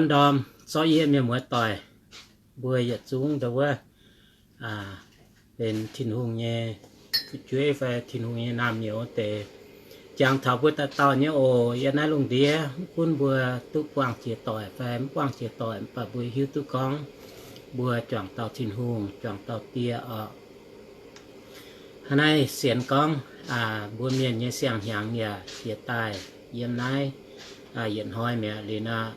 Ndorm zorqv yie mienh muoz-doic mbuo yietc zungv ndau wuov benx Tin-Hungh nyei fu'jueiv fai Tin-Hungh nyei naamh nyouz deix, jangx taux mbuo dauh dauh nyei oc. Yiem naaiv lungh ndiev mv gunv mbuo duqv buangh jiex doic fai mv buangh jiex doic, mv baac mbuo hiuv duqv gorngv mbuo juangc dauh Tin-Hungh, juangc dauh Die oc. Hnangv naaiv sienx gorngv mbuo mienh nyei siang-hnyangx yaac jiex daaih yiem naaiv yietc hnoi mi'aqv liuz nor,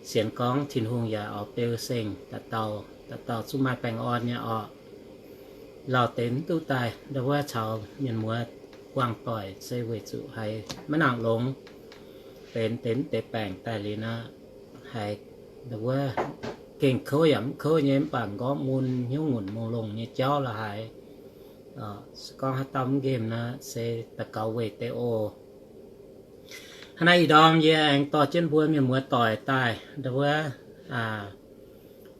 sienx gorngv Tin-Hungh yaac oix beu seng dauh dauh, dauh dauh zungv maaih baengh orn nyei oc. Lauh deix mv duqv daaih ndau wuov caux mienh muoz buangh doic se weic zuqc haiz maiv nangc longx, benx deix mv deix baengc daaih liuz nor, haiz ndau wuov gengh kouv yaac mv kouv nyei, mv baac m'nqorngv mun hnyouv ngunc mongh longh nyei jauv la'haaix. Se gorngv haaix dauh mv nqemh nor, se daux gaux weic deix oc. Hnangv naaiv ih ndorm yie aengx dorh jienv mbuo mienh muoz doic daaih ndau wuov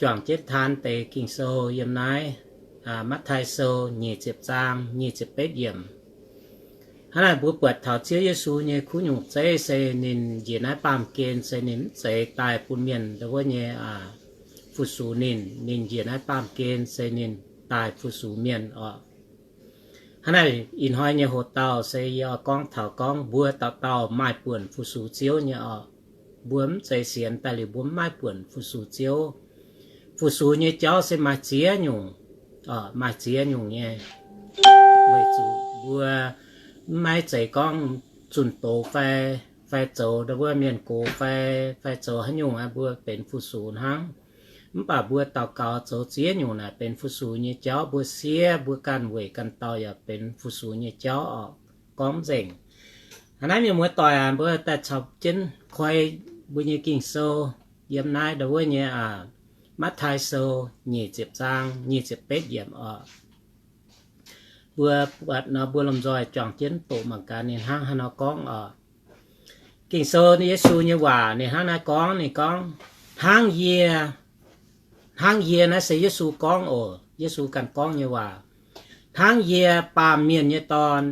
juangc jienv taan deix Ging-Sou yiem naaiv Matv^taai Sou nyic ziepc zaang nyic ziepc betv yiemc. Hnangv naaic mbuo buatc taux Ziouv Yesu nyei kuv nyungc zeiv se ninh njiec naaiv baamh gen se ninh mv zeiz daaih bun mienh ndau wuov nyei fu-sux ninh. Ninh njiec naaiv baamh gen se ninh daaih fu-sux mienh oc. Hnangv naaic ih hnoi nyei hoc-dauh se yie oix gorngv taux gorngv mbuo dauh dauh maaih buonc fu-sux Ziouv nyei oc. Mbuo mv zeiz sienx daaih liuz mbuo mv maaih buonc fu-sux Ziouv. Fu-sux nyei jauv se maaih ziex nyungc, maaih ziex nyungc nyei. Weic zuqc mbuo mv maiv zeiz gorngv zunh doz fai, fai zoux ndau wuov mienh gox fai, fai zoux haaix nyungc aqv, mbuo benx fu-sux hnangv. Mv baac mbuo daux gaux zoux ziex nyungc naaic benx fu-sux nyei jauv. Mbuo siev mbuo ganh weic ganh dauh yaac benx fu-sux nyei jauv oc. Gorngv nzengc. Hnangv naaiv mienh muoz-doic aac, mbuo daaih caux jienv koi mbuo nyei Ging-Sou yiem naaiv ndau wuov nyei Matv^taai Sou nyic ziepc zaang nyic ziepc betv yiemc oc. Mbuo buatc nor mbuo lomh nzoih juangc jienv doqc mangc gaax ninh hnangv haaix nor gorngv oc. Ging-Sou Yesu nyei waac ninh hnangv naaiv gorngv, ninh gorngv, hnangv yie, hnangv yie naaiv se Yesu gorngv oc. Yesu ganh gorngv nyei waac. Hnangv yie, Baamh Mienh nyei Dorn,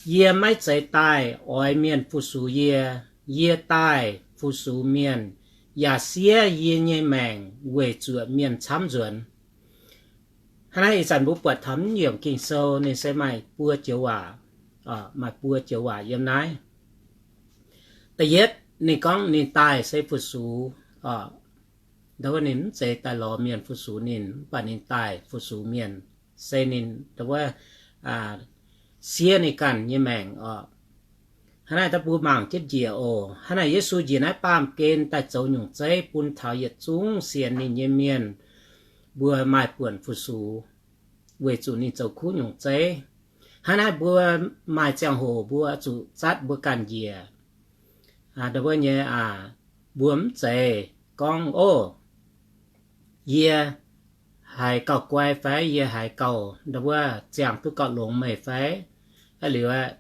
yie maiv zeiz daaih oix mienh fu-sux yie. Yie daaih fu-sux mienh, yaac siev yie nyei maengc weic zuoqc mienh camv nzuonx. Hnangv naaiv ih zanc mbuo buatc taux mv yiemc Ging-Sou ninh se maaih buo joux waac, maaih buo joux waac yiem naaiv. Da'yietv ninh gorngv ninh daaih se fu-sux, ndau wuov ninh mv zeiz daaih lorz mienh fu-sux ninh, mv baac ninh daaih fu-sux mienh, se ninh ndau wuov siev ninh ganh nyei maengc oc. Hnangv naaiv da'bun mangc jienv njiec oc. Hnangv naaiv Yesu njiec naaiv baamh gen daaih zoux nyungc zeiv bun taux yietc zungv sienx ninh nyei mienh mbuo maaih buonc fu-sux, weic zuqc ninh zoux kuv nyungc zeiv. Hnangv naaiv mbuo maaih ziangh hoc mbuo zuqc zatv mbuo ganh njiec. Ndau wuov nyei aac, mbuo mv zeiz gorngv, Ov, yie haiz gauh guai fai? Yie haiz gauh ndau wuov ziangh duqv gauh longx meih fai? Aa liuz aeqv,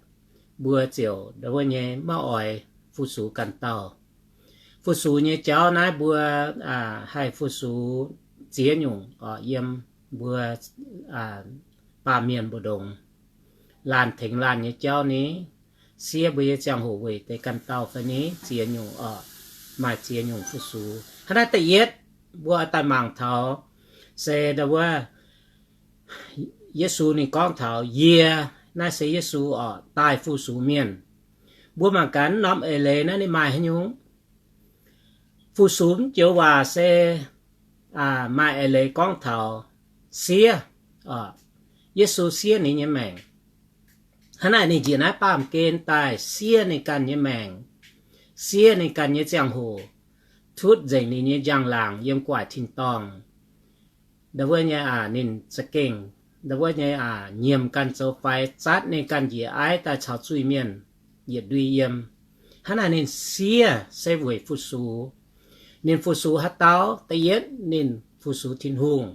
mbuo ziouc ndau wuov nyei maiv oix fu-sux ganh dauh. Fu-sux nyei jauv naaiv mbuo haih fu-sux ziex nyungc oc. Yiem mbuo baamh mienh mbu'ndongx, laanh tengx laanh nyei jauv ni, siev mbuo nyei ziangh hoc weic deix ganh dauh fai ni, ziex nyungc oc. Maaih ziex nyungc fu-sux. Hnangv naaiv da'yietv mbuo oix daaih mangc taux se ndau wuov Yesu ninh gorngv taux yie, naaiv se Yesu oc, daaih fu-sux mienh. Mbuo mangc gaax norm eix leiz naaiv ninh maaih haaix nyungc? Fu-sux mv joux waac se maaih eix leiz gorngv taux siev, Yesu siev ninh nyei maengc. Hnangv naaic ninh njiec naaiv baamh gen daaih siev ninh ganh nyei maengc, siev ninh ganh nyei ziangh hoc, tutv nzengc ninh nyei njang-laangc yiem gu'nguaaic tin-dorngh. Ndau wuov nyei aac, ninh za'gengh, ndau wuov nyei aac, nyiemc ganh zoux faix, zatv ninh ganh njiec aiv daaih caux zuiz-mienh yietc ndui yiem. Hnangv naaic ninh siev se weic fu-sux. Ninh fu-sux haaix dauh? Da'yietv ninh fu-sux Tin-Hungh.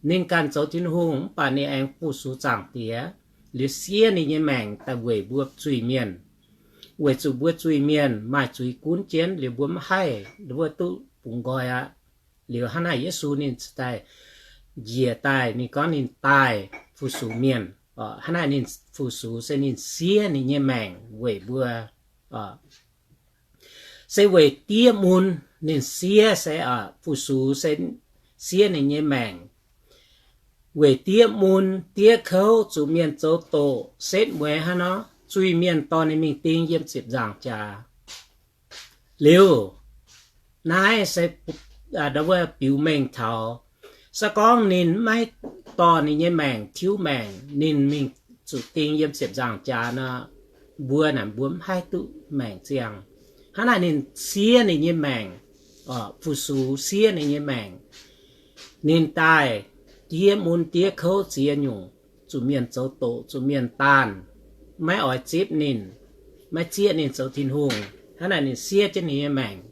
Ninh ganh zoux Tin-Hungh mv baac ninh aengx fu-sux Zaangc Diex, liuz siev ninh nyei maengc daaih weic mbuo zuiz-mienh. Weic zuqc mbuo zuiz-mienh maaih zuiz gunv jienv liuz mbuo mv haih, mbuo duqv bungx nqoi aqv. Liuz hnangv naaic Yesu ninh daaih njiec daaih, ninh gorngv ninh daaih fu-sux mienh. Hnangv naaic ninh fu-sux se ninh siev ninh nyei maengc weic mbuo. se weic diev mun. Ninh siev se, aa, fu-sux se siev ninh nyei maengc. Weic diev mun, diev kouv zuqc mienh zoux doqc setv mueiz hnangv nor, zuiz-mienh dorh ninh mingh ding yiem ziepc nzaangc jaax. Liuz, naaiv se, aa, ndau wuov biux mengh taux, se gorngv ninh maiv dorh ninh nyei maengc tiuv maengc, ninh mingh zuqc ding yiem ziepc nzaangc jaax nor, mbuo naaic mbuo mv haih duqv maengc ziangh. Hnangv naaic ninh siev ninh nyei maengc, fu-sux siev ninh nyei maengc. Ninh daaih diev mun diev kouv ziex nyungc, zuqc mienh zoux doqc, zuqc mienh daanh, maiv oix zipv ninh, maiv zieqv ninh zoux Tin-Hungh. Hnangv naaic ninh siev jienv ninh nyei maengc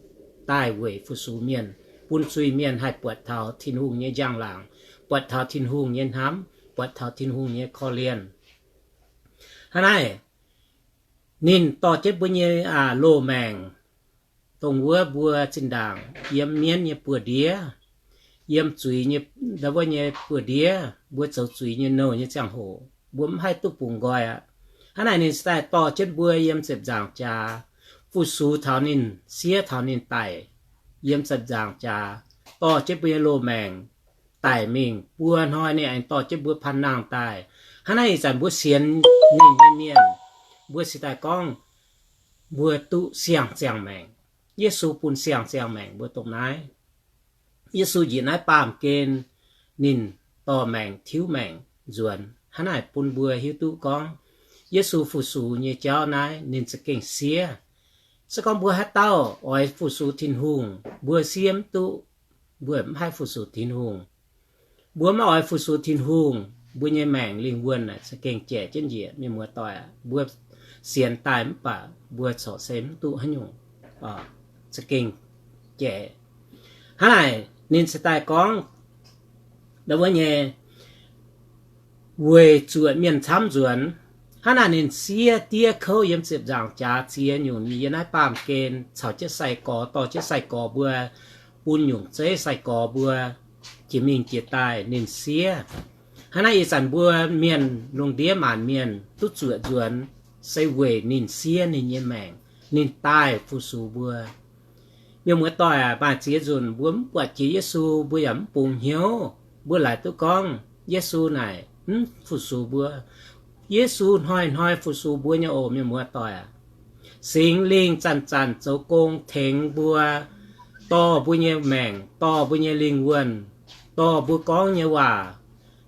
daaih weic fu-sux mienh, bun zuiz-mienh haih buatc taux Tin-Hungh nyei njang-laangc, buatc taux Tin-Hungh nyei hnamv, buatc taux Tin-Hungh nyei korv-lienh. Hnangv naaic, ninh dorh jienv mbuo nyei, aa, loz-maengc, dongh wuov mbuo zinh ndaangc yiem mienv nyei buoz-ndiev, yiem zuiz nyei, ndau wuov nyei buoz-ndiev, mbuo zoux zuiz nyei nouh nyei ziangh hoc, mbuo mv haih duqv bungx nqoi aqv. Hnangv naaic ninh daaih dorh jienv mbuo yiem ziepc nzaangc jaax, fu-sux taux ninh, siev taux ninh daic yiem ziepc nzaangc jaax, dorh jienv mbuo nyei loz-maengc daic mingh. Buo hnoi ninh aengx dorh jienv mbuo panh nangh daaih. Hnangv naaiv ih zanc mbuo sienx ninh nyei mienh, mbuo cingx daaih gorngv mbuo duqv siang-ziangh maengc. Yesu bun siang-ziangh maengc mbuo dongh naaiv. Yesu njiec naaiv baamh gen, ninh dorh maengc tiuv maengc nzuonx. Hnangv naaic bun mbuo hiuv duqv gorngv Yesu fu-sux nyei jauv naaiv ninh za'gengh siev. Se gorngv mbuo haaix dauh oix fu-sux Tin-Hungh, mbuo siev mv duqv, mbuo mv haih fu-sux Tin-Hungh. Mbuo maiv oix fu-sux Tin-Hungh, mbuo nyei maengc lingh wuonh za'gengh jaic jienv njiec. Mienh muoz-doic aac, mbuo sienx daaih mv baac mbuo corc se mv duqv haaix nyungc, za'gengh jaic. Hnangv naaic ninh cingx daaih gorngv, ndau wuov nyei, weic zuoqc mienh camv nzuonx. Hnangv naaic ninh siev diev kouv yiem ziepc nzaangc jaax ziex nyungc, ninh yiem naaiv baamh gen caux jienv sai-gorx, dorh jienv sai-gorx mbuo, bun nyungc zeiv sai-gorx mbuo jiex mingh jiex daaih ninh siev. Hnangv naaiv ih zanc mbuo mienh lungh ndiev maanc mienh duqv zuoqc nzuonx, se weic ninh siev ninh nyei maengc, ninh daaih fu-sux mbuo. Mienh muoz-doic aac, maaih ziex nzunc mbuo mv buatc jiex Yesu, mbuo yaac mv bungx hnyouv. Mbuo laaic duqv gorngv Yesu naaic mv fu-sux mbuo. Yesu hnoi-hnoi fu-sux mbuo nyei oc, mienh muoz-doic aac. Singx Lingh zanc-zanc zoux gong tengx mbuo, dorh mbuo nyei maengc, dorh mbuo nyei lingh wuonh, dorh mbuo gorngv nyei waac.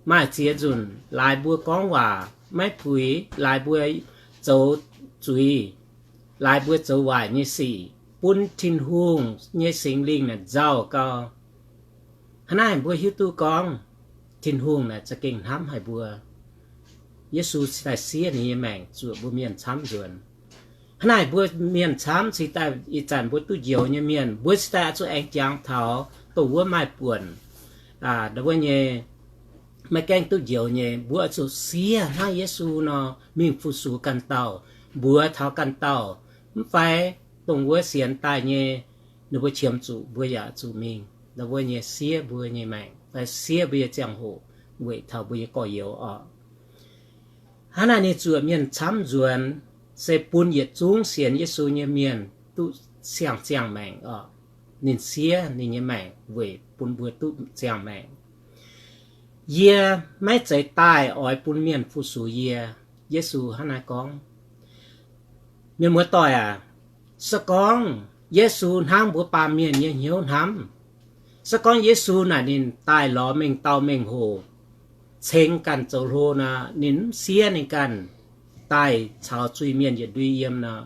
Maaih ziex nzunc laaix mbuo gorngv waac maiv puix, laaix mbuo zoux zuiz, laaix mbuo zoux waaic nyei sic, bun Tin-Hungh nyei Singx Lingh naaic nzauh gau. Hnangv naaic mbuo hiuv duqv gorngv Tin-Hungh naaic za'gengh hnamv haic mbuo. Yesu cingx daaih siev ninh nyei maengc zuoqc mbuo mienh camv nzuonx. Hnangv naaic mbuo mienh camv cingx daaih ih zanc mbuo duqv njoux nyei mienh, mbuo cingx daaih oix zuqc aengx jangx taux dongh wuov maaih buonc, aa, ndau wuov nyei, maiv gaengh duqv njoux nyei, mbuo oix zuqc siev hnangv Yesu nor mingh fu-sux ganh dauh, mbuox taux ganh dauh, mv fai dongh wuov sienx daaih nyei, ninh mbuo qiemx zuqc mbuo yaac zuqc mingh ndau wuov nyei siev mbuo nyei maengc fai siev mbuo nyei ziangh hoc weic taux mbuo nyei gorx-youz oc. Hnangv naaic ninh zuoqc mienh camv nzuonx, se bun yietc zungv sienx Yesu nyei mienh duqv siang-ziangh maengc oc. Ninh siev ninh nyei maengc weic bun mbuo duqv ziangh maengc. Yie maiv zeiz daaih oix bun mienh fu-sux yie, Yesu hnangv naaiv gorngv. Mienh muoz-doic aac, se gorngv Yesu hnangv mbuo baamh mienh nyei hnyouv hnamv, se gorngv Yesu naaic ninh daaih lorz mengh dauh mengh hoc, ceng ganh zoux hlo nor, ninh mv siev ninh ganh daaih caux zuiz-mienh yietc ndui yiem nor,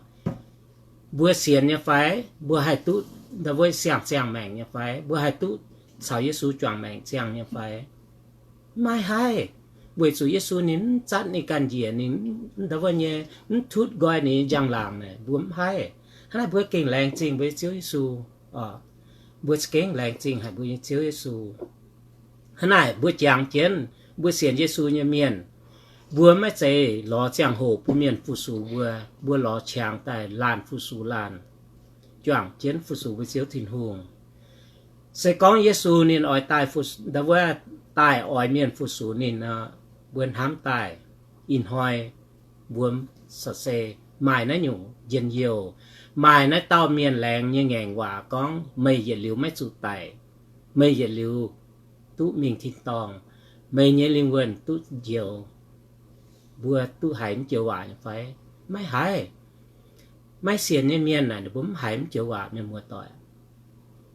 mbuo sienx nyei fai? Mbuo haih duqv ndau wuov siang-ziangh maengc nyei fai? Mbuo haih duqv caux Yesu juangc maengc ziangh nyei fai? Maiv haih. Weic zuqc Yesu ninh mv zatv ninh ganh njiec, ninh ndau wuov nyei mv tutv nqoi ninh njang-laangc naaic, mbuo mv haih. Hnangv naaic mbuo gengh laengz zingh mbuo nyei Ziouv Yesu. Mbuo za'gengh laengz zingh haic mbuo nyei Ziouv Yesu. Hnangv naaic mbuo jangx jienv mbuo sienx Yesu nyei mienh, mbuo maiv zeiz lorz ziangh hoc bun mienh fu-sux mbuo, mbuo lorz qangx daaih laanh fu-sux laanh, juangc jienv fu-sux mbuo Ziouv Tin-Hungh. Se gorngv Yesu ninh oix daaih fu-, ndau wuov daaih oix mienh fu-sux ninh nor, mbuo hnamv daaih ih hnoi mbuo corc se maaih naaiv nyungc njien-youh, maaih naaiv dauh mienh laengz nyei ngaengc waac gorngv, meih yietc liuz maiv zuqc daic, meih yietc liuz duqv mingh tin-dorngh, meih nyei lingh wuonh duqv njoux. Mbuo duqv haiz mv joux waac nyei fai? Maiv haiz. Maiv sienx nyei mienh naaic, ninh mbuo mv haiz mv joux waac, mienh muoz-doic.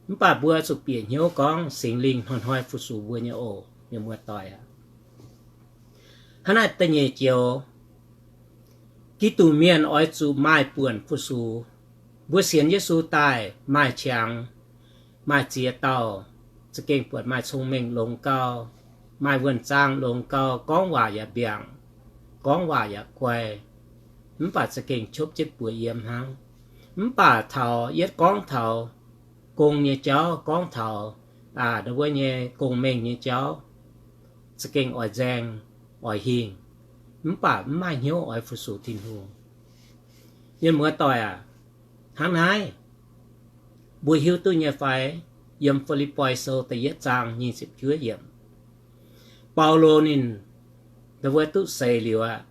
Mv baac mbuo zuqc bieqc hnyouv gorngv Singx Lingh hnoi-hnoi fu-sux mbuo nyei oc, mienh muoz-doic aac. Hnangv naaiv da'nyeic joux, Giduc mienh oix zuqc maaih buonc fu-sux. Mbuo sienx Yesu daaih maaih qangx, maaih ziex dauh, za'gengh buatc maaih cong-mengh longx gau, maaih wuonh zaang longx gau, gorngv waac yaac mbiaangc, gorngv waac yaac guai, mv baac za'gengh qopv jienv buoz yiem hnangv. Mv baac taux yietv gorngv taux gong nyei jauv, gorngv taux aa, ndau wuov nyei gong-mengh nyei jauv, za'gengh oix nzaeng, oix hingh, mv baac mv maaih hnyouv oix fu-sux Tin-Hungh. Mienh muoz-doic aac, hnangv naaiv mbuo hiuv duqv nyei fai? Yiem Fi^lipv^poi Sou da'yietv zaang nyic ziepc juov yiemc, Baulo ninh, ndau wuov duqv seix liuz aqv.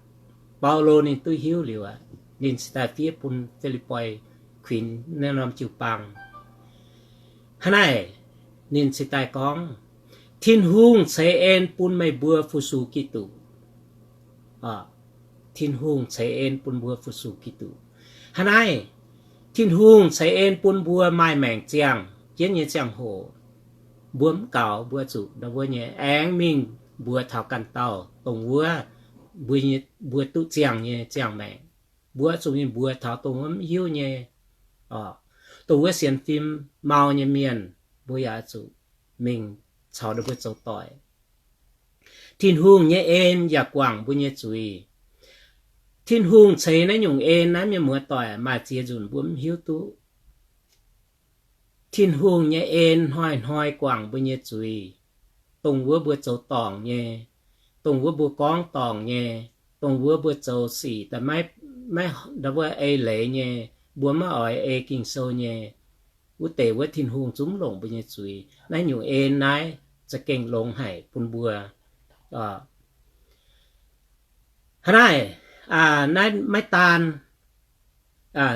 Baulo ninh duqv hiuv liuz aqv. Ninh cingx daaih fiev bun Fi^lipv^poi kuinx naaiv norm jiu-baang. Hnangv naaic, ninh cingx daaih gorngv, Tin-Hungh ceix en bun meih mbuo fu-sux Giduc. Tin-Hungh ceix en bun mbuo fu-sux Giduc. Hnangv naaiv, Tin-Hungh ceix en bun mbuo maaih maengc ziangh jienv nyei ziangh hoc, mbuo mv gaux, mbuo zuqc ndau wuov nyei aengx mingh mbuox taux ganh dauh dongh wuov mbuo, mbuo duqv ziangh nyei ziangh maengc. Mbuo zuqc mingh mbuox taux dongh wuov mv hiuv nyei, dongh wuov sienx fim mau nyei mienh, mbuo yaac zuqc mingh caux ninh mbuo zoux doic. Tin-Hungh nyei en yaac guangc mbuo nyei zuiz. Tin-Hungh ceix naaiv nyungc en naaiv, mienh muoz-doic, maaih ziex nzunc mbuo mv hiuv duqv. Tin-Hungh nyei en hnoi-hnoi guangc mbuo nyei zuiz, dongh wuov mbuo zoux dorngc nyei, dongh wuov mbuo gorngv dorngc nyei, dongh wuov mbuo zoux sic daaih maiv, maiv ndau wuov ei leiz nyei, mbuo maiv oix ei Ging-Sou nyei, wuov deix wuov Tin-Hungh zungv longc mbuo nyei zuiz. Naaiv nyungc en naaiv za'gengh longx haic bun mbuo. Hnangv naaiv, naaiv maiv daan,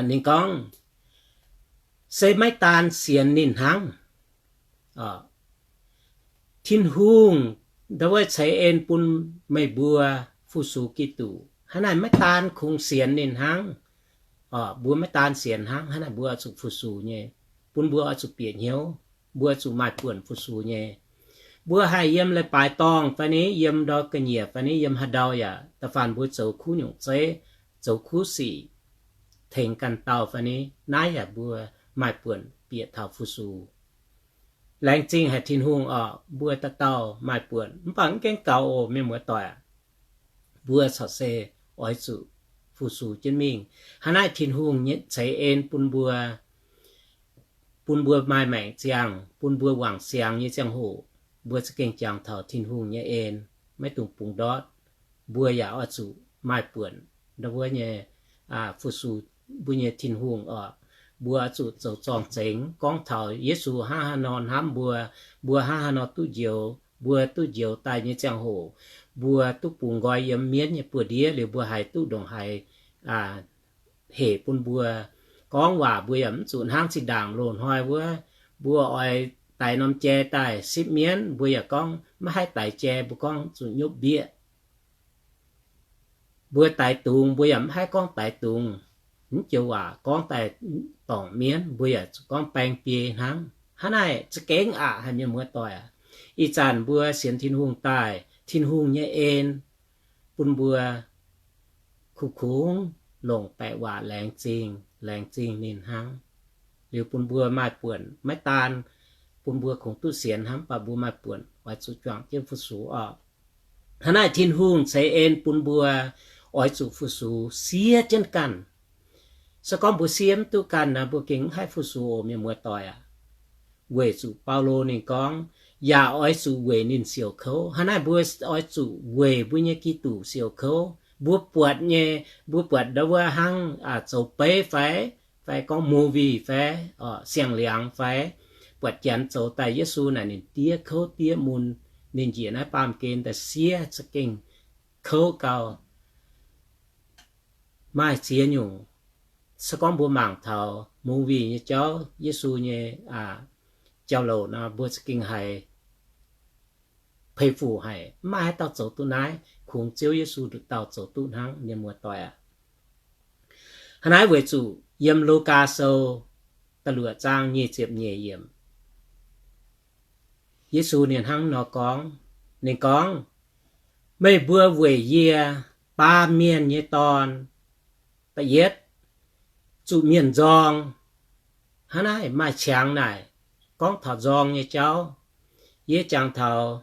ninh gorngv, se maiv daan sienx ninh hnangv. Tin-Hungh ndau wuov ceix en bun meih mbuo fu-sux Giduc. Hnangv naaiv maiv daan kungx sienx ninh hnangv. Mbuo maiv daan sienx hnangv, hnangv naaiv mbuo oix zuqc fu-sux nyei, bun mbuo oix zuqc bieqc hnyouv, mbuo zuqc maaih buonc fu-sux nyei. Mbuo haih yiem leiz-baaix dorngh fai ni, yiem ndau ga'nyiec fai ni, yiem haaix ndau yaac da'faanh mbuo zoux kuv nyungc zeiv, zoux kuv sic, tengx ganh dauh fai ni, naaiv yaac mbuo maaih buonc bieqc taux fu-sux. Laengz zingh haic Tin-Hungh oc, mbuo dauh dauh maaih buonc, mv baac mv gaengh gaux oc, mienh muoz-doic aac. Mbuo corc se oix zuqc fu-sux jienv mingh. Hnangv naaiv Tin-Hungh ceix en bun mbuo, bun mbuo maaih maengc ziangh, bun mbuo wangc siangx nyei ziangh hoc, mbuo za'gengh jangx taux Tin-Hungh nyei en, maiv dungx bungx ndortv. Mbuo yaac oix zuqc maaih buonc ndau wuov nyei fu-sux mbuo nyei Tin-Hungh oc. Mbuo oix zuqc zoux zorng-zengx gorngv taux Yesu hnangv haaix nor hnamv mbuo, mbuo hnangv haaix nor duqv njoux, mbuo duqv njoux daaih nyei ziangh hoc, mbuo duqv bungx nqoi yiem mienv nyei buoz-ndiev liuz, mbuo haiz duqv ndongc haaix hec bun mbuo. Gorngv waac mbuo yaac mv zuqc hnangv zinh ndaangc loz-hnoi wuov, mbuo oix daix norm jai daaih sipv mienv, mbuo yaac gorngv maiv haih daix jai, mbuo gorngv zuqc nyopv mbieqv. Mbuo daix dungz, mbuo yaac mv haih gorngv daix dungz. Mv joux waac gorngv daaih dorngc mienv, mbuo yaac zuqc gorngv baeng biei hnangv. Hnangv naaic za'gengh aqc haic, mienh muoz-doic aac. Ih zanc mbuo sienx Tin-Hungh daaih, Tin-Hungh nyei en bun mbuo kungx-kungx longc baeqc waac laengz zingh, laengz zingh ninh hnangv. Liuz bun mbuo maaih buonc, maiv daan bun mbuo kungx duqv sienx hnangv, mv baac mbuo maaih buonc oix zuqc juangc jienv fu-sux oc. Hnangv naaic Tin-Hungh ceix en bun mbuo oix zuqc fu-sux siev jienv ganh. Se gorngv mbuo siev mv duqv ganh nor, mbuo gengh mv haih fu-sux oc, mienh muoz-doic aac. Weic zuqc Baulo ninh gorngv, yaac oix zuqc weic ninh siouc kouv. Hnangv naaic mbuo oix zuqc weic mbuo nyei Giduc siouc kouv. Mbuo buatc nyei, mbuo buatc ndau wuov hnangv zoux beiv fai, fai gorngv movie fai, siang-liangx fai, buatc janx zoux daaih Yesu naaic ninh diev kouv diev mun, ninh njiec naaiv baamh gen daaih siev za'gengh kouv gau. maaih ziex nyungc. Se gorngv mbuo mangc taux movie nyei jauv, Yesu nyei jauv-louc nor, mbuo za'gengh haiz peix fuc haic, mv maaih haaix dauh zoux duqv naaiv, kungx Ziouv Yesu nduqc dauh zoux duqv hnangv, mienh muoz-doic aac. Hnangv naaiv weic zuqc yiem Lugaa Sou da'luoqc zaang nyic ziepc nyeic yiemc, Yesu ninh hnangv nor gorngv, ninh gorngv, Meih mbuo weic yie, Baamh Mienh nyei Dorn, da'yietv, zuqc mienh nzorng. Hnangv naaiv maaih qangx naaic gorngv taux nzorng nyei jauv. Yie jangx taux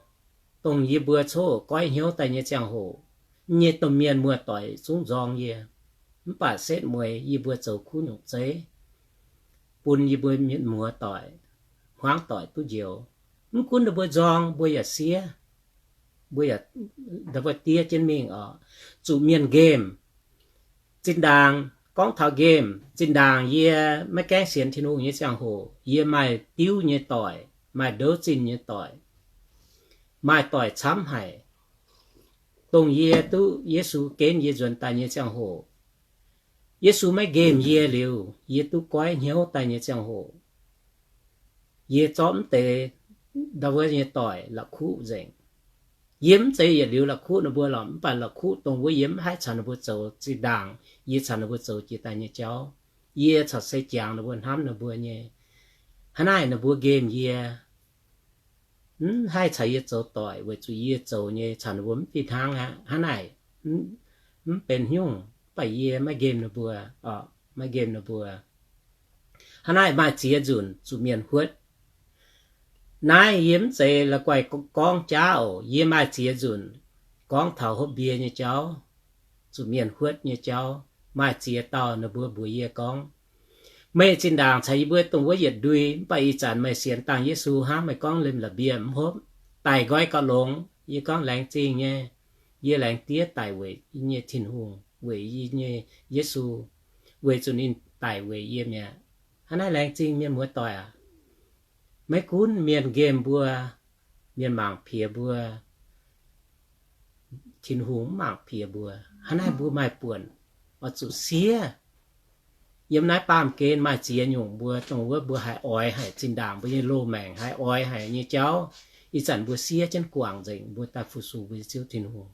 dongh yie mbuo coqv goiv hnyouv daaih nyei ziangh hoc, nyei domh mienh muoz-doic zungv nzorng yie. Mv baac setv mueiz yie mbuo zoux kuv nyungc zeiv bun yie mbuo mienh muoz-doic, hmuangv doic duqv njoux. Mv gunv ninh mbuo nzorng, mbuo yaac siev, mbuo yaac, mbuo diev jienv mingh oc. Zuqc mienh nqemh. Zinh ndaangc, gorngv taux nqemh, zinh ndaangc yie maiv gaengh sienx Tin-Hungh nyei ziangh hoc, yie maaih diuv nyei doic, maaih ndouv zinh nyei doic, maaih doic camv haic. Dongh yie duqv Yesu genv yie nzuonx daaih nyei ziangh hoc, Yesu maiv nqemh yie liuz, yie duqv goiv hnyouv daaih nyei ziangh hoc, yie zorqv mv deix ndau wuov nyei doic la'kuqv nzengc. Yie mv zeiz yietc liuz la'kuqv ninh mbuo lorqc, mv baac la'kuqv dongh wuov yie mv haih caux ninh mbuo zoux. Zinh ndaangc yie caux ninh mbuo zoux jiex daaih nyei jauv, yie corc se jangx ninh mbuo, hnamv ninh mbuo nyei. Hnangv naaic ninh mbuo nqemh yie, mv haih caux yie zoux doic weic zuqc yie zoux nyei caux ninh mbuo mv fih hnangv aqv. Hnangv naaic mv benx haaix nyungc, mv baac yie maiv nqemh ninh mbuo, maiv nqemh ninh mbuo. Hnangv naaic maaih ziex nzunc zuqc mienh huotv. Naaiv yie mv zeiz la'guaih gorngv jaav oc. Yie maaih ziex nzunc gorngv taux hopv mbie nyei jauv, zuqc mienh huotv nyei jauv. Maaih ziex dauh ninh mbuo mbuox yie gorngv, Meih zinh ndaangc caux yie mbuo dongh wuov yietc ndui, mv baac ih zanc meih sienx dangh Yesu hnangv meih gorngv liemh la'mbie mv hopv, daic nqoi gauh longx. Yie gorngv, Laengz zingh nyei. Yie laengz diev daic weic yie nyei Tin-Hungh, weic yie nyei Yesu, weic zuqc ninh daic weic yie mi'aqv. Hnangv naaiv laengz zingh, mienh muoz-doic aac. Maiv gunv mienh nqemh mbuo, mienh mangc piex mbuo, Tin-Hungh mv mangc piex mbuo. Hnangv naaiv mbuo maaih buonc oix zuqc siev. Yiem naaiv baamh gen maaih ziex nyungc mbuo dongh wuov mbuo haih oix haic, zinh ndaangc mbuo nyei loz-maengc haih oix haic nyei jauv, ih zanc mbuo siev jienv guangc nzengc, mbuo daaih fu-sux mbuo nyei Ziouv Tin-Hungh.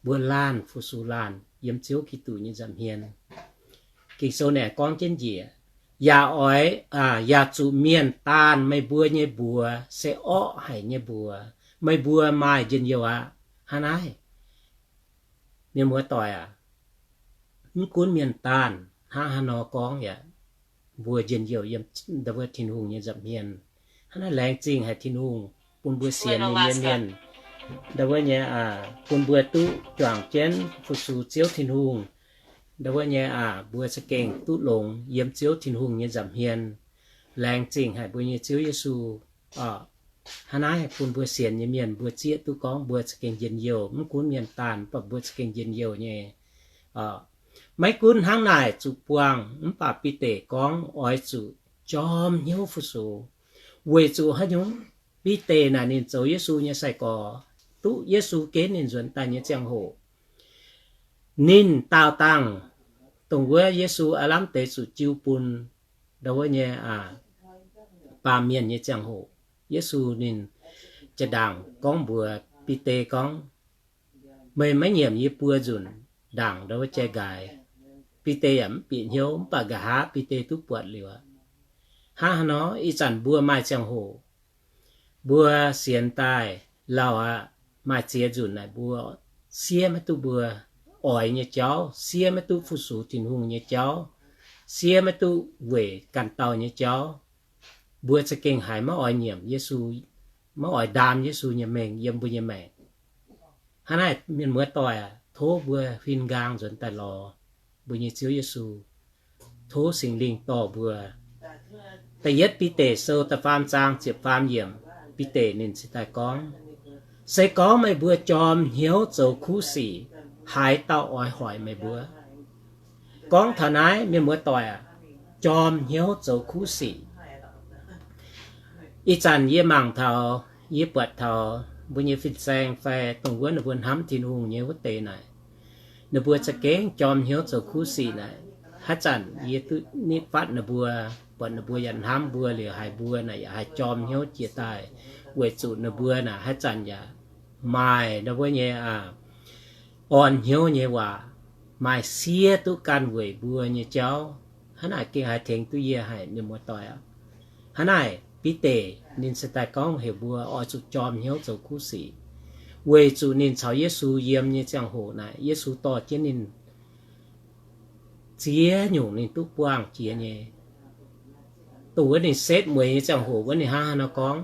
Mbuo laanh fu-sux laanh yiem Ziouv Giduc nyei nza'hmien. Ging-Sou naaic gorngv jienv njiec, yaac oix, yaac zuqc mienh daanh meih mbuo nyei mbuox se orqv haic nyei mbuox, meih mbuo maaih njien-youh aqv. Hnangv naaiv, mienh muoz-doic aac, mv gunv mienh daanh hnangv haaix nor gorngv yaac mbuo njien-youh yiem ndau wuov Tin-Hungh nyei nza'hmien. Hnangv naaiv laengz zingh haic Tin-Hungh bun mbuo sienx nyei mienh, ndau wuov nyei, bun mbuo duqv juangc jienv fu-sux Ziouv Tin-Hungh. Ndau wuov nyei aac, mbuo za'gengh duqv longx yiem Ziouv Tin-Hungh nyei nza'hmien. Laengz zingh haic mbuo nyei Ziouv Yesu. Hnangv naaiv bun mbuo sienx nyei mienh mbuo zieqv duqv gorngv mbuo za'gengh njien-youh, mv gunv mienh daanh, mv baac mbuo za'gengh njien-youh nyei. Maiv gunv hnangv naaic zuqc buangh, mv baac Bide gorngv oix zuqc jorm hnyouv fu-sux. Weic zuqc haaix nyungc? Bide naaic ninh zoux Yesu nyei sai-gorx, duqv Yesu genv ninh nzuonx daaih nyei ziangh hoc, ninh daauh dangh dongh wuov Yesu aav lamh deix zuqc jiu bun ndau wuov nyei baamh mienh nyei ziangh hoc, Yesu ninh jaa-ndaangc gorngv mbuox Bide gorngv, Meih maiv nyiemc yie buo nzunc ndaangc ndau wuov jai-nqaaix. Bide yaac mv bieqc hnyouv, mv baac nqa'haav Bide duqv buatc liuz aqv. Hnangv haaix nor ih zanc mbuo maaih ziangh hoc, mbuo sienx daaih lauh aqv, maaih ziex nzunc naaic mbuo siev maiv duqv mbuo oix nyei jauv, siev maiv duqv fu-sux Tin-Hungh nyei jauv, siev maiv duqv weic ganh dauh nyei jauv. Mbuo za'gengh haiz maiv oix nyiemc Yesu, maiv oix ndaam Yesu nyei mengh yiem mbuo nyei maengc. Hnangv naaic, mienh muoz-doic aac, tov mbuo huin nqaang nzuonx daaih lorz mbuo nyei Ziouv Yesu. Tov Singx Lingh dorh mbuo. Da'yietv Bide Sou da'faam zaang ziepc faam yiemc, Bide ninh cingx daaih gorngv, Se gorngv meih mbuo jorm hnyouv zoux kuv sic, haaix dauh oix hoic meih mbuo? Gorngv taux naaiv, mienh muoz-doic aac, jorm hnyouv zoux kuv sic. Ih zanc yie mangc taux, yie buatc taux mbuo nyei fin-saeng fai dongh wuov ninh mbuo hnamv Tin-Hungh nyei wuov deix naaic, Ninh mbuo za'gengh jorm hnyouv zoux kuv sic naaic. Haaix zanc yie duqv nitv fatv ninh mbuo, buatc ninh mbuo yaac hnamv mbuo liuz haiz mbuo naaic yaac haih jorm hnyouv jiex daaih, weic zuqc ninh mbuo naaic haaix zanc yaac maaih ndau wuov nyei, aa, orn hnyouv nyei waac, maaih siev duqv ganh weic mbuo nyei jauv. Hnangv naaic gengh haih tengx duqv yie haic, mienh muoz-doic aac. Hnangv naaic Bide ninh se daaih gorngv heuc mbuo oix zuqc jorm hnyouv zoux kuv sic, weic zuqc ninh caux Yesu yiem nyei ziangh hoc naaic, Yesu dorh jienv ninh ziex nyungc ninh duqv buangh jiex nyei. Dongh wuov ninh setv mueiz nyei ziangh hoc wuov ninh hnangv haaix nor gorngv?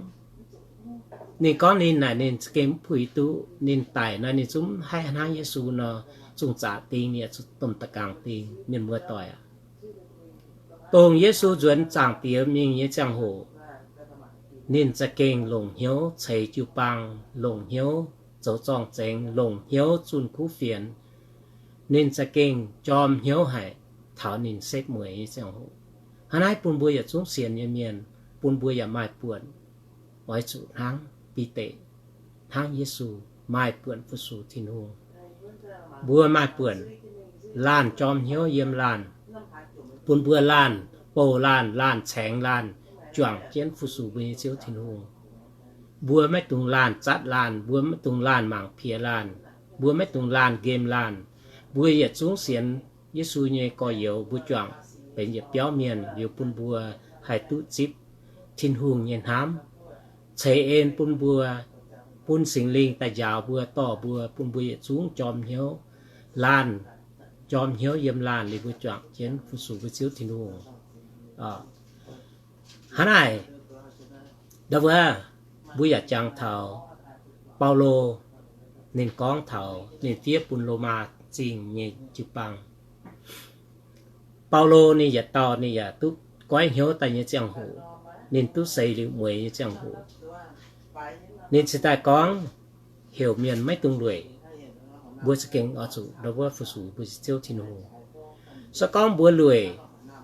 Ninh gorngv ninh naaic ninh za'gengh mv puix duqv, ninh daic nor ninh zungv mv haih hnangv Yesu nor, zungh zaqc ding, yaac domh da'gaangc ding, mienh muoz-doic aac. Dongh Yesu nzuonx Zaangc Diex mingh nyei ziangh hoc, ninh za'gengh longc hnyouv ceix jiu-baang, longc hnyouv zoux zorng-zengx, longc hnyouv zunh kuv fienx. Ninh za'gengh jorm hnyouv haic taux ninh setv mueiz nyei ziangh hoc. Hnangv naaiv bun mbuo yietc zungv sienx nyei mienh, bun mbuo yaac maaih buonc oix zuqc hnangv Bide, hnangv Yesu, maaih buonc fu-sux Tin-Hungh. Mbuo maaih buonc laanh jorm hnyouv yiem laanh, bun mbuo laanh bouh laanh, laanh caengx laanh, juangc jienv fu-sux mbuo nyei Ziouv Tin-Hungh. Mbuo maiv dungx laanh zatv laanh, mbuo maiv dungx laanh mangc piex laanh, mbuo maiv dungx laanh nqemh laanh. Mbuo yietc zungv sienx Yesu nyei gorx-youz, mbuo juangc benx yietc biauv mienh liuz bun mbuo haih duqv zipv Tin-Hungh nyei hnamv, ceix en bun mbuo, bun Singx Lingh daaih njaaux mbuo, dorh mbuo, bun mbuo yietc zungv jorm hnyouv, laanh jorm hnyouv yiem laanh liuz mbuo juangc jienv fu-sux mbuo Ziouv Tin-Hungh. Hnangv naaic, ndau wuov, mbuo yaac jangx taux Baulo, ninh gorngv taux ninh fiev bun Lomaa Zingh nyei jiu-baang. Baulo ninh yietc dauh ninh yaac duqv goiv hnyouv daaih nyei ziangh hoc, ninh duqv seix liuz mueiz nyei ziangh hoc, ninh cingx daaih gorngv heuc mienh maiv dungx lueic. Mbuo za'gengh oix zuqc ndau wuov fu-sux mbuo Ziouv Tin-Hungh. Se gorngv mbuo lueic,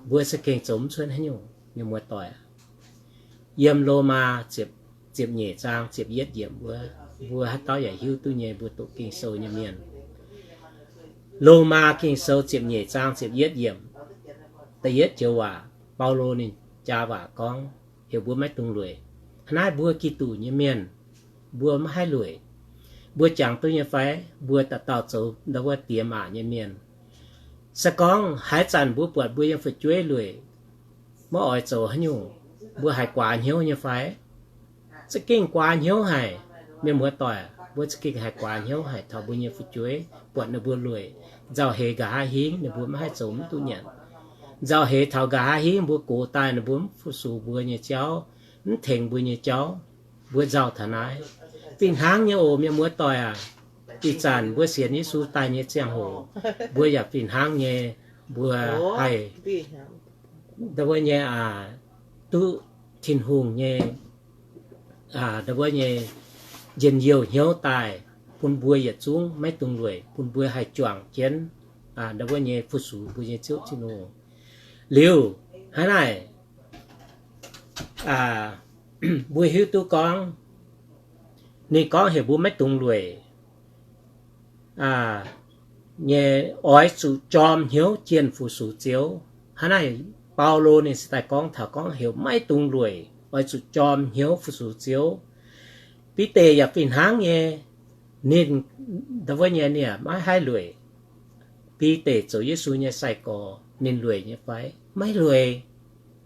mbuo za'gengh zoux mv cuotv haaix nyungc, mienh muoz-doic. Yiem Lomaa ziepc nyeic zaang ziepc yietv yiemc wuov, mbuo haaix dauh yaac hiuv duqv nyei, mbuo doqc Ging-Sou nyei mienh. Lomaa Ging-Sou ziepc nyeic zaang ziepc yietv yiemc, da'yietv joux waac, Baulo ninh jaa waac gorngv heuc mbuo maiv dungx lueic. Hnangv naaiv mbuo Giduc nyei mienh, mbuo maiv haih lueic. Mbuo jangx duqv nyei fai? Mbuo dauh dauh zoux ndau wuov diex maac nyei mienh. Se gorngv haaix zanc mbuo buatc mbuo nyei fu'jueiv lueic, maiv oix zoux haaix nyungc, mbuo haiz guaax hnyouv nyei fai? Za'gengh guaax hnyouv haic. Mienh muoz-doic, mbuo za'gengh haiz guaax hnyouv haic taux mbuo nyei fu'jueiv, buatc ninh mbuo lueic. Nzauh heix nqa'haav hingv ninh mbuo maiv haih zoux mv duqv nyanc. Nzauh heix taux nqa'haav hingv mbuo gox daaih ninh mbuo mv fu-sux mbuo nyei jauv, mv tengx mbuo nyei jauv, mbuo nzauh taux naaiv. Fih hnangv nyei oc, mienh muoz-doic aac. Ih zanc mbuo sienx Yesu daaih nyei ziangh hoc, mbuo yaac fih hnangv nyei. Mbuo haih ndau wuov nyei, aa, duqv Tin-Hungh nyei, aa, ndau wuov nyei njien-youh hnyouv daaih, bun mbuo yietc zungv maiv dungx lueic, bun mbuo haih juangc jienv, aa, ndau wuov nyei fu-sux mbuo nyei Ziouv Tin-Hungh. Liuz, hnangv naaic, aa, mbuo hiuv duqv gorngv, ninh gorngv heuc mbuo maiv dungx lueic, aa, nyei, oix zuqc jorm hnyouv jienh fu-sux Ziouv. Hnangv naaic, Baulo ninh se daaih gorngv taux gorngv heuc maiv dungx lueic, oix zuqc jorm hnyouv fu-sux Ziouv. Bide yaac fih hnangv nyei, ninh ndau wuov nyei ninh maiv haih lueic. Bide zoux Yesu nyei sai-gorx, ninh lueic nyei fai? Maiv lueic.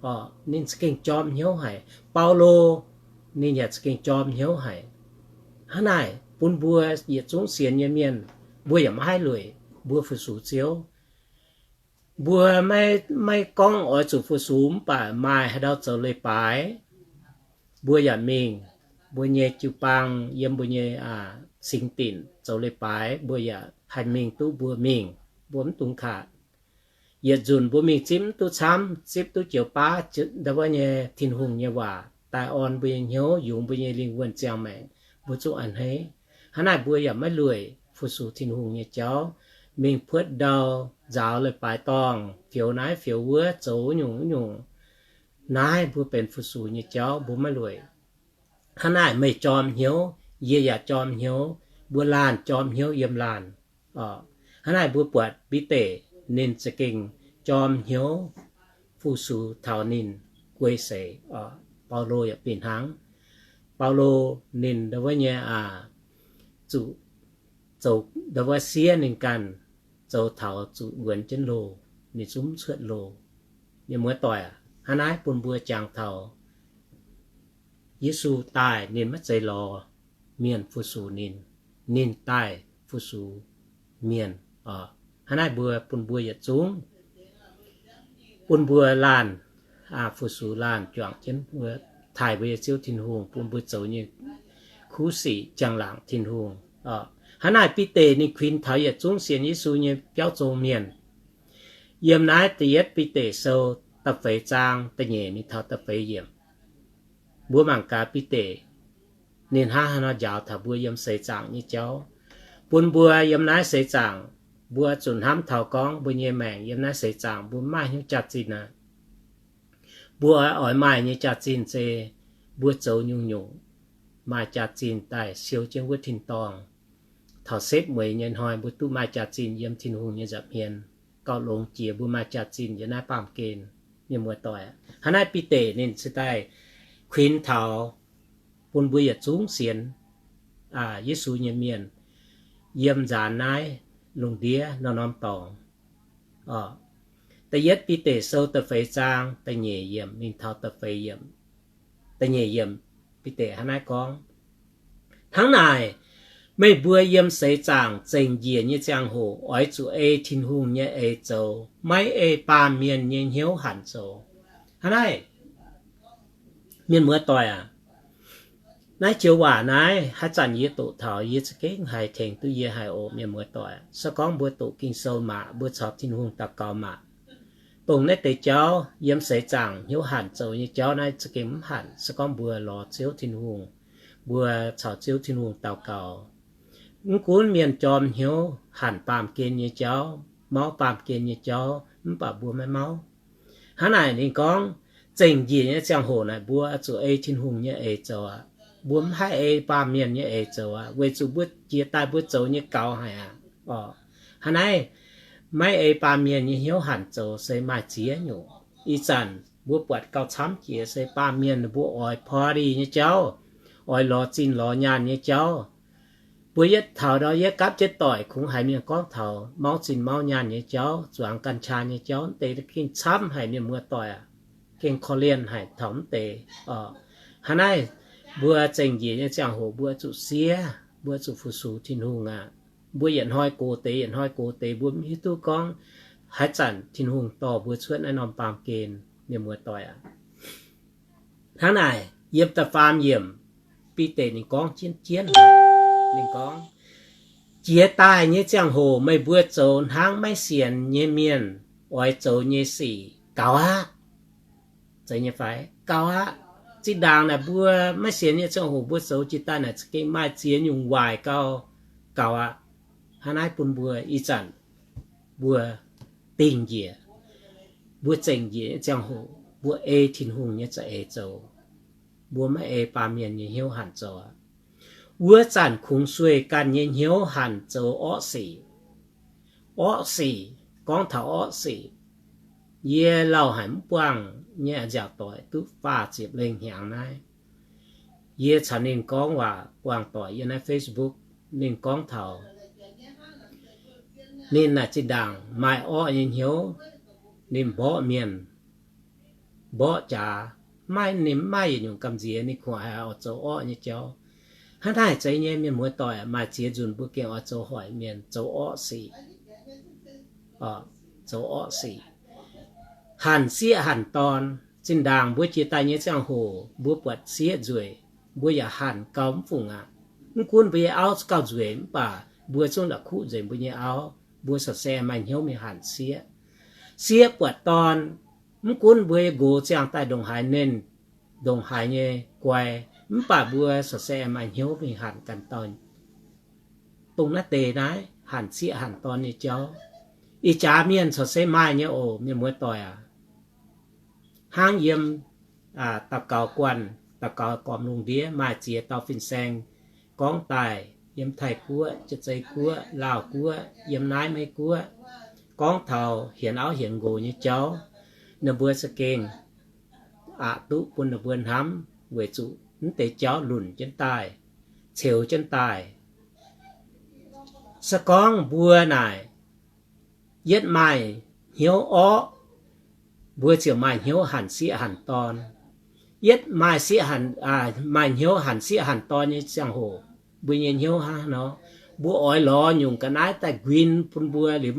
Orqc, ninh za'gengh jorm hnyouv haic. Baulo, ninh yaac za'gengh jorm hnyouv haic. Hnangv naaic, bun mbuo yietc zungv sienx nyei mienh, mbuo yaac maiv haih lueic mbuo fu-sux Ziouv. Mbuo maiv, maiv gorngv oix zuqc fu-sux mv baac maaih haaix ndau zoux leiz-baaix, mbuo yaac mingh. Mbuo nyei jiu-baang yiem mbuo nyei, aa, singx dinc zoux leiz-baaix, mbuo yaac haih mingh duqv mbuo mingh, mbuo mv dungx kaac. Yietc nzunc mbuo mingh zipv mv duqv camv, zipv duqv joux baav, ndau wuov nyei Tin-Hungh nyei waac daaih orn mbuo nyei hnyouv, yungz mbuo nyei lingh wuonh ziangh maengc, mbuo zuqc a'hneiv. Hnangv naaic mbuo yaac maiv lueic fu-sux Tin-Hungh nyei jauv, mingh puotv ndau, nzaaux leiz-baaix dorngh, fioux naaiv fioux wuov, zoux wuov nyungc wuov nyungc. Naaiv mbuo benx fu-sux nyei jauv, mbuo maiv lueic. Hnangv naaic meih jorm hnyouv, yie yaac jorm hnyouv, mbuo laanh jorm hnyouv yiem laanh. Orqc, Hnangv naaic mbuo buatc Bide ninh za'gengh jorm hnyouv fu-sux taux ninh guei seix. Baulo yaac fih hnangv. Baulo ninh ndau wuov nyei aac, zuqc zoux ndau wuov siev ninh ganh zoux taux zuqc wuonx jienv loh, ninh zungv mv cuotv loh. Mienh muoz-doic aac, hnangv naaiv bun mbuo jangx taux Yesu daaih ninh maiv zeiz lorz mienh fu-sux ninh, ninh daaih fu-sux mienh. Hnangv naaiv mbuo bun mbuo yietc zungv, bun mbuo laanh fu-sux laanh juangc jienv mbuo, taaih mbuo nyei Ziouv Tin-Hungh bun mbuo zoux nyei kuv sic jangx laangc Tin-Hungh. Hnangv naaic Bide ninh kuinx taux yietc zungv sienx Yesu nyei biauv zong mienh. Yiem naaiv da'yietv Bide sou da'feix zaang da'nyeic mingh taux da'feix yiemc, mbuo mangc gaax Bide ninh hnangv haaix nor njaaux taux mbuo yiem seix zaangc nyei jauv, bun mbuo yiem naaiv seix zaangc mbuo zuqc hnamv taux gorngv mbuo nyei maengc yiem naaiv seix zaangc mbuo mv maaih hnyouv jaax-zinh aqv. Mbuo oix maaih nyei jaax-zinh se mbuo zoux nyungc-nyungc maaih jaax-zinh daaih siou jienv wuov tin-dorngh. Taux setv mueiz nyei hnoi mbuo duqv maaih jaax-zinh yiem Tin-Hungh nyei nza'hmien, gauh longx jiex mbuo maaih jaax-zinh yiem naaiv baamh gen. Mienh muoz-doic, hnangv naaiv Bide ninh cingx daaih kuinx taux bun mbuo yietc zungv sienx Yesu nyei mienh yiem nzaanx naaiv lungh ndiev norm-norm dorngx. Da'yietv Bide sou da'feix zaang da'nyeic yiemc mingh taux da'feix yiemc. Da'nyeic yiemc Bide hnangv naaiv gorngv, hnangv naaic, meih mbuo yiem seix zaangc zengc njiec nyei ziangh hoc oix zuqc ei Tin-Hungh nyei eix zoux, maiv ei baamh mienh nyei hnyouv hanc zoux. Hnangv naaiv, mienh muoz-doic aac, naaiv joux waac naaiv haaix zanc yie doqc taux yie za'gengh haih tengx duqv yie haic oc, mienh muoz-doic. Se gorngv mbuo doqc Ging-Sou mangc, mbuo caux Tin-Hungh daux gaux mangc, dongh naaiv deix jauv yiem seix zaangc hnyouv hanc zoux nyei jauv naaiv za'gengh mv hanc. Se gorngv mbuo lorz Ziouv Tin-Hungh, mbuo caux Ziouv Tin-Hungh daux gaux, mv gunv mienh jorm hnyouv hanc baamh gen nyei jauv, mauv baamh gen nyei jauv, mv baac mbuo maiv mauv. Hnangv naaic ninh gorngv, zengc njiec nyei ziangh hoc naaic mbuo zuqc ei Tin-Hungh nyei eix zoux aqv. Mbuo mv haih ei baamh mienh nyei eix zoux aqv, weic zuqc mbuo jiex daaih mbuo zoux nyei gaux haic aqv. Orqc, hnangv naaiv, maiv ei baamh mienh nyei hnyouv hanc zoux se maaih ziex nyungc. Ih zanc mbuo buatc gauh camv jiex se baamh mienh ninh mbuo oix party nyei jauv, oix lorz zinh lorz nyaanh nyei jauv. Mbuo yietv taux ndau yietv gapv jienv doic kungx haiz mienh gorngv taux mauv zinh mauv nyaanh nyei jauv, zuangx กัญชา nyei jauv, deix gengh camv haic, mienh muoz-doic aac. Gengh korv-lienh haic taux mv deix. Hnangv naaiv, mbuo zengc njiec nyei ziangh hoc mbuo zuqc siev, mbuo zuqc fu-sux Tin-Hungh aqv. Mbuo yietc hnoi gox deix, yietc hnoi gox deix, mbuo mv hiuv duqv gorngv haaix zanc Tin-Hungh dorh mbuo cuotv naaiv norm baamh gen, mienh muoz-doic aac. Hnangv naaic, yiem da'faam yiemc, Bide ninh gorngv jienv jienv, ninh gorngv, Jiex daaih nyei ziangh hoc meih mbuo zoux hnangv maiv sienx nyei mienh oix zoux nyei sic gaux aqv. Zeiz nyei fai? Gaux aqv. Zinh ndaangc naaic mbuo maiv sienx nyei ziangh hoc mbuo zoux jiex daaih naaic za'gengh maaih ziex nyungc waaic gau, gaux aqv. Hnangv naaiv bun mbuo ih zanc mbuo dingh njiec, mbuo zengc njiec nyei ziangh hoc mbuo ei Tin-Hungh nyei za'eix zoux. Mbuo maiv ei baamh mienh nyei hnyouv hanc zoux aqv. Wuov zanc kungx sueih ganh nyei hnyouv hanc zoux orqv sic. Orqv sic, gorngv taux orqv sic, yie lauh haic mv buangh nyei nziaauc doic duqv faah ziepc lengh hnyangx naaiv. Yie caux ninh gorngv waac buangh doic yiem naaiv Facebook, ninh gorngv taux ninh naaic zinh ndaangc maaih orqv nyei hnyouv, ninh mborqv mienh, mborqv jaax, maiv, ninh mv maaih yietc nyungc gamh nziex, ninh kungx haiz oix zoux orqv nyei jauv. Hnangv naaic zeiz nyei, mienh muoz-doic, maaih ziex nzunc mbuo gengh oix zoux hoic mienh zoux orqv sic. Zoux orqv sic, hanc sieqv hanc dorn. Zinh ndaangc mbuo jiex daaih nyei ziangh hoc mbuo buatc sieqv nzueic, mbuo yaac hanc gau mv fungc aqv. Mv gunv mbuo nyei auv gauh nzueic mv baac mbuo zungv la'kuqv nzengc mbuo nyei auv, mbuo corc se maaih hnyouv mingh hanc sieqv. Sieqv buatc dorn, mv gunv mbuo nyei nqox ziangh daaih ndongc haaix nernh, ndongc haaix nyei guai, mv baac mbuo corc se maaih hnyouv mingh hanc ganh dauh. Dongh naaiv deix naaiv hanc sieqv hanc dorn nyei jauv, ih jaax mienh corc se maaih nyei oc, mienh muoz-doic aac. Hnangv yiem daux gaux guanh, daux gaux gormx lungh ndiev maaih ziex dauh fin-saeng gorngv daaih, yiem Taiv-Guoqv, Jaa-Zei Guoqv, Laauh Guoqv, yiem naaiv Meiv-Guoqv, gorngv taux hienx auv hienx nqox nyei jauv, ninh mbuo za'gengh aqc duqv bun ninh mbuo hnamv, weic zuqc mv deix jauv lunc jienv daaih, ceux jienv daaih. Se gorngv mbuo naaic yietv maaih hnyouv orqv, mbuo ziouc maaih hnyouv hanc sieqv hanc dorn. Yietv maaih sieqv hanc, maaih hnyouv hanc sieqv hanc dorn nyei ziangh hoc, mbuo nyei hnyouv hnangv nor, mbuo oix lorz nyungc ga'naaiv daaih nquin bun mbuo liuz,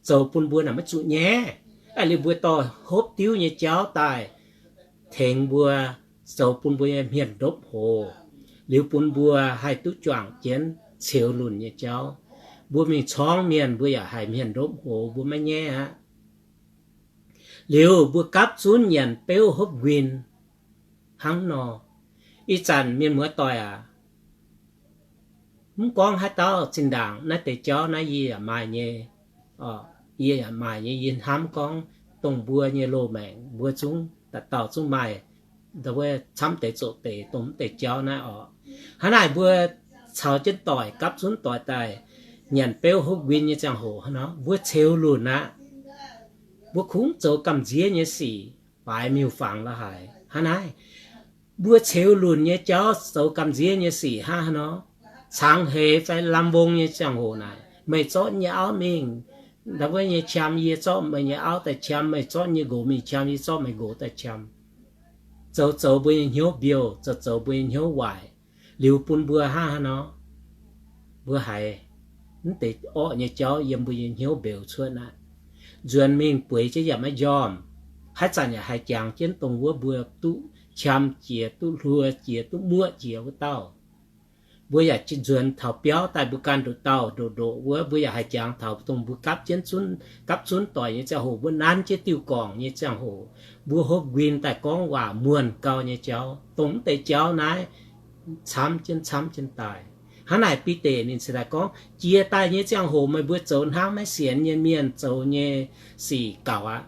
zoux bun mbuo naaic maiv zuqc nyaiv. Aa, liuz mbuo dorh hopv diuv nyei jauv daaih tengx mbuo, zoux bun mbuo nyei hmien ndopv-hoz, liuz bun mbuo haih duqv juangc jienv ceux lunc nyei jauv. Mbuo mingh corngv mienh mbuo yaac haiz hmien ndopv-hoz, mbuo maiv nyaiv aqv. Liuz mbuo gapv zunv nyanc beuv hopv nquin hnangv nor. Ih zanc mienh muoz-doic aac, mv gorngv haaix dauh zinh ndaangc naaiv deix jauv naaiv yie yaac maaih nyei, yie yaac maaih nyei. Yie hnamv gorngv dongh mbuo nyei loz-maengc mbuo zungv dauh dauh zungv maaih, camv deix zoqc deix dongh mv deix jauv naaiv orqc. Hnangv naaic mbuo caux jienv doic gapv zunv doic daaih nyanc beuv hopv nquin nyei ziangh hoc hnangv nor, mbuo ceux lunc aqv. Mbuo kungx zoux gamh nziev nyei sic, baaix miuc-fangx la'haic. Hnangv naaiv, mbuo ceux lunc nyei jauv zoux gamh nziev nyei sic hnangv haaix nor, cangx heix fai lamh mbong nyei ziangh hoc naaic, meih zorqv yie nyei auv mingh, wuov nyei qam, yie zorqv meih nyei auv daaih qam, meih zorqv yie nyei nqox mingh qam, yie zorqv meih nqox daaih qam, zoux zoux mbuo nyei hnyouv mbiouh, zoux zoux mbuo nyei hnyouv waaic, liuz bun mbuo hnangv haaix nor, mbuo haiz mv deix orqv nyei jauv yiem mbuo nyei hnyouv mbeux cuotv aqv. Nzuonx mingh bueix jienv yaac maiv njormh. Haaix zanc yaac haiz jangx jienv dongh wuov mbuo duqv qam jiex, duqv hluo jiex, duqv muoqv jiex wuov dauh. Mbuo yaac nzuonx taux biauv daaih mbuo ganh ndoqc dauh ndoqc ndoqc wuov, mbuo yaac haiz jangx taux dongh mbuo gapv jienv zunv, gapv zunv doic nyei ziangh hoc, mbuo nanv jienv diuh gorngc nyei ziangh hoc, mbuo hopv nquin daaih gorngv waac muonh gau nyei jauv, dongh mv deix jauv naaiv camv jienv camv jienv daaih. Hnangv naaic Bide ninh cingx daaih gorngv, jiex daaih nyei ziangh hoc meih mbuo zoux hnangv maiv sienx nyei mienh zoux nyei sic gaux aqv.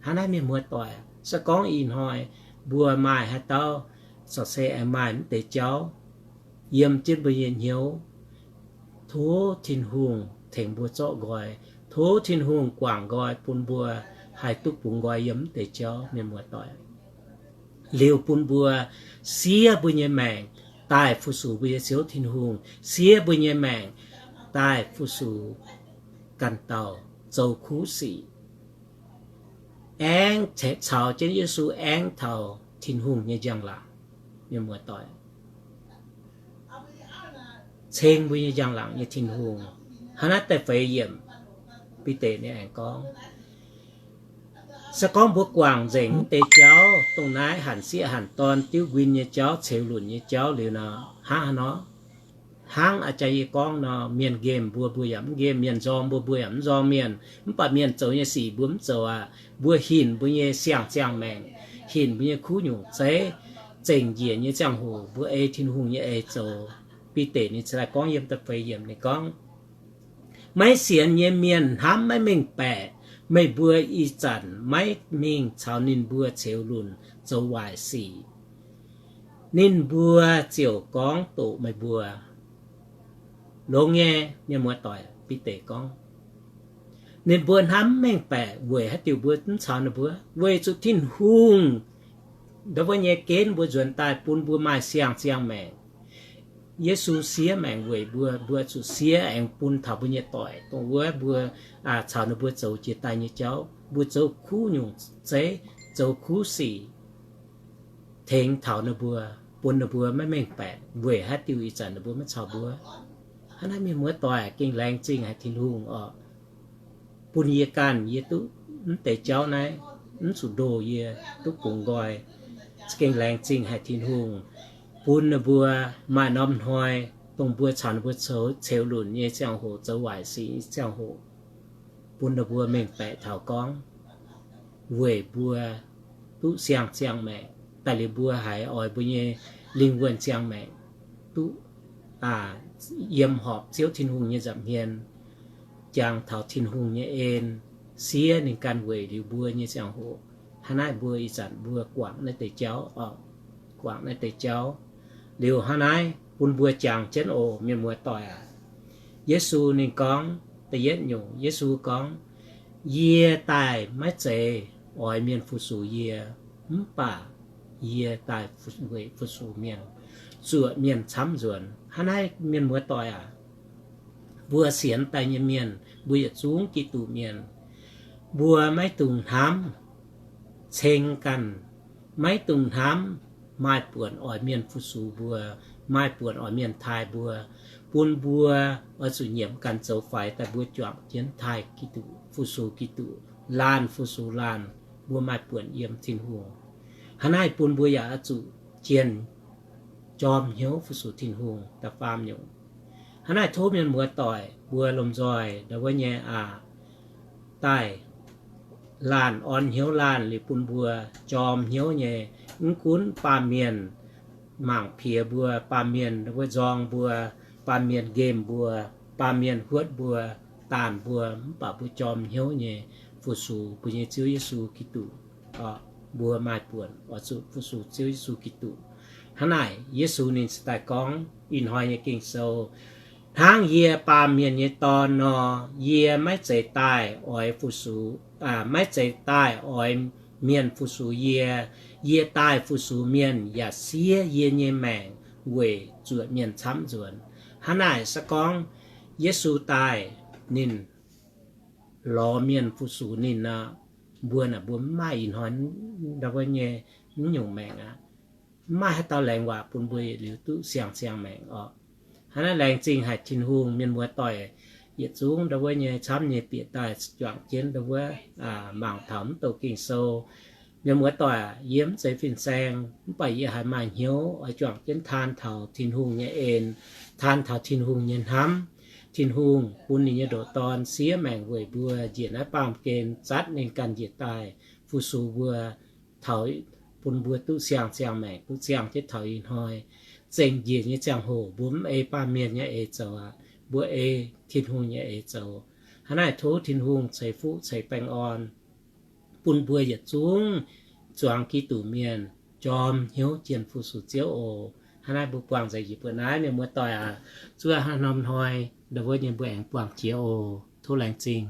Hnangv naaiv mienh muoz-doic, se gorngv ih hnoi mbuo maaih haaix dauh corc se aengx maaih mv deix jauv yiem jienv mbuo nyei hnyouv, tov Tin-Hungh tengx mbuo zorqv nqoi, tov Tin-Hungh guangc nqoi bun mbuo haih duqv bungx nqoi yiem mv deix jauv, mienh muoz-doic. Liuz bun mbuo siev mbuo nyei maengc daaih fu-sux mbuo nyei Ziouv Tin-Hungh, siev mbuo nyei maengc daaih fu-sux ganh dauh zoux kuv sic, aengx caux jienv Yesu aengx taux Tin-Hungh nyei njang-laangc, mienh muoz-doic, ceng mbuo nyei njang-laangc nyei Tin-Hungh. Hnangv naaiv da'feix yiemc, Bide ninh aengx gorngv, se gorngv mbuo guangc nzengc mv deix jauv, dongh naaiv hanc sieqv hanc dorn, diuv nquin nyei jauv, ceux lunc nyei jauv liuz nor, hnangv haaix nor? Hnangv a'jang yie gorngv nor, mienh nqemh mbuo, mbuo yaac mv nqemh, mienh nzorng mbuo, mbuo yaac mv nzorng mienh. Mv baac mienh zoux nyei sic mbuo mv zoux aqv. Mbuo hinc mbuo nyei siang-ziangh maengc, hinc mbuo nyei kuv nyungc zeiv, zengc njiec nyei ziangh hoc mbuo ei Tin-Hungh nyei eix zoux. Bide ninh cingx daaih gorngv yiem da'feix yiemc ninh gorngv, maiv sienx nyei mienh hnamv maiv mengh baeqc meih mbuo ih zanc maiv mingh caux ninh mbuo ceux lunc zoux waaic sic, ninh mbuo ziouc gorngv doqc meih mbuo. Longx nyei, mienh muoz-doic, Bide gorngv, ninh mbuo hnamv mv mengh baeqc weic haaix diuc mbuo mv caux ninh mbuo? Weic zuqc Tin-Hungh ndau wuov nyei genv mbuo nzuonx daaih bun mbuo maaih siang-ziangh maengc. Yesu siev maengc weic mbuo, mbuo zuqc siev aengx bun taux mbuo nyei doic, dongh wuov mbuo caux ninh mbuo zoux jiex daaih nyei jauv, mbuo zoux kuv nyungc zeiv, zoux kuv sic, tengx taux ninh mbuo, bun ninh mbuo maiv mengh baeqc weic haaix diuc ih zanc ninh mbuo maiv caux mbuo. Hnangv naaiv mienh muoz-doic, gengh laengz zingh haic Tin-Hungh oc. Bun yie ganh yie duqv mv deix jauv naaiv, mv zuqc ndoh yie duqv bungx nqoi. Gengh laengz zingh haic Tin-Hungh bun ninh mbuo maaih norm hnoi, dongh mbuo caux ninh mbuo ceux lunc nyei ziangh hoc, zoux waaic sic nyei ziangh hoc, bun ninh mbuo mengh baeqc taux gorngv weic mbuo duqv siang-ziangh maengc, daaih liuz mbuo haiz oix mbuo nyei lingh wuonh ziangh maengc duqv yiem horpc Ziouv Tin-Hungh nyei nza'hmien, jangx taux Tin-Hungh nyei en, siev ninh ganh weic liuz mbuo nyei ziangh hoc. Hnangv naaiv mbuo ih zanc mbuo guangc naaiv deix jauv oc, guangc naaiv deix jauv. Liuz hnangv naaiv bun mbuo jangx jienv oc, mienh muoz-doic aac. Yesu ninh gorngv, da'yietv nyungc, Yesu gorngv, Yie daaih maiv zeiz oix mienh fu-sux yie, mv baac yie daaih weic fu-sux mienh, zuoqc mienh camv nzuonx. Hnangv naaiv, mienh muoz-doic aac, mbuo sienx daaih nyei mienh, mbuo yietc zungv Giduc mienh, mbuo maiv dungx hnamv ceng ganh, maiv dungx hnamv maaih buonc oix mienh fu-sux mbuo, maaih buonc oix mienh taaih mbuo, bun mbuo oix zuqc nyiemc ganh zoux faix daaih mbuo juangc jienv taaih Giduc, fu-sux Giduc, laanh fu-sux laanh, mbuo maaih buonc yiem Tin-Hungh. Hnangv naaiv bun mbuo yaac oix zuqc jienh jorm hnyouv fu-sux Tin-Hungh. Da'faam nyungc, hnangv naaiv tov mienh muoz-doic mbuo lomh nzoih ndau wuov nyei aac, daaih laanh orn hnyouv laanh liuz bun mbuo jorm hnyouv nyei. Mv gunv baamh mienh mangc piex mbuo, baamh mienh ndau wuov nzorng mbuo, baamh mienh nqemh mbuo, baamh mienh huotv mbuo, daanh mbuo, mv baac mbuo jorm hnyouv nyei fu-sux mbuo nyei Ziouv Yesu Giduc. Mbuo maaih buonc oix zuqc fu-sux Ziouv Yesu Giduc. Hnangv naaic Yesu ninh cingx daaih gorngv ih hnoi nyei Ging-Sou, Hnangv yie, Baamh Mienh nyei Dorn, nor, yie maiv zeiz daaih oix fu-sux, maiv zeiz daaih oix mienh fu-sux yie. Yie daaih fu-sux mienh yaac siev yie nyei maengc weic zuoqc mienh camv nzuonx. Hnangv naaic se gorngv Yesu daaih ninh lorz mienh fu-sux ninh nor, mbuo naaic mbuo mv maaih ih hnoi ndau wuov nyei mv nyungc maengc aqv. Mv maaih haaix dauh laengz waac bun mbuo yietc liuz duqv siang-siang maengc orqc. Hnangv naaiv laengz zingh haic Tin-Hungh, mienh muoz-doic yietc zungv ndau wuov nyei camv nyei bieqc daaih juangc jienv ndau wuov mangc taux mv douc Ging-Sou. Mienh muoz-doic aac, yie mv zeiz fin-saeng, mv baac yie haiz maaih hnyouv oix juangc jienv taan taux Tin-Hungh nyei en, taan taux Tin-Hungh nyei hnamv. Tin-Hungh bun ninh nyei ndoqc Dorn siev maengc weic mbuo njiec naaiv baamh gen, zatv ninh ganh njiec daaih fu-sux mbuo, taux bun mbuo duqv siang-siang maengc, duqv ziangh jienv taux ih hnoi. Zengc njiec nyei ziangh hoc mbuo mv ei baamh mienh nyei eix zoux aqv, mbuo ei Tin-Hungh nyei eix zoux. Hnangv naaic tov Tin-Hungh ceix fuqv ceix baengh orn bun mbuo yietc zungv zuangx Giduc mienh jorm hnyouv jienh fu-sux Ziouv oc. Hnangv naaiv mbuo buangh nzengc yie mbuo naaiv, mienh muoz-doic aac, zuov hnangv norm hnoi ndau wuov nyei mbuo aengx buangh jiex oc. Tov laengz zingh.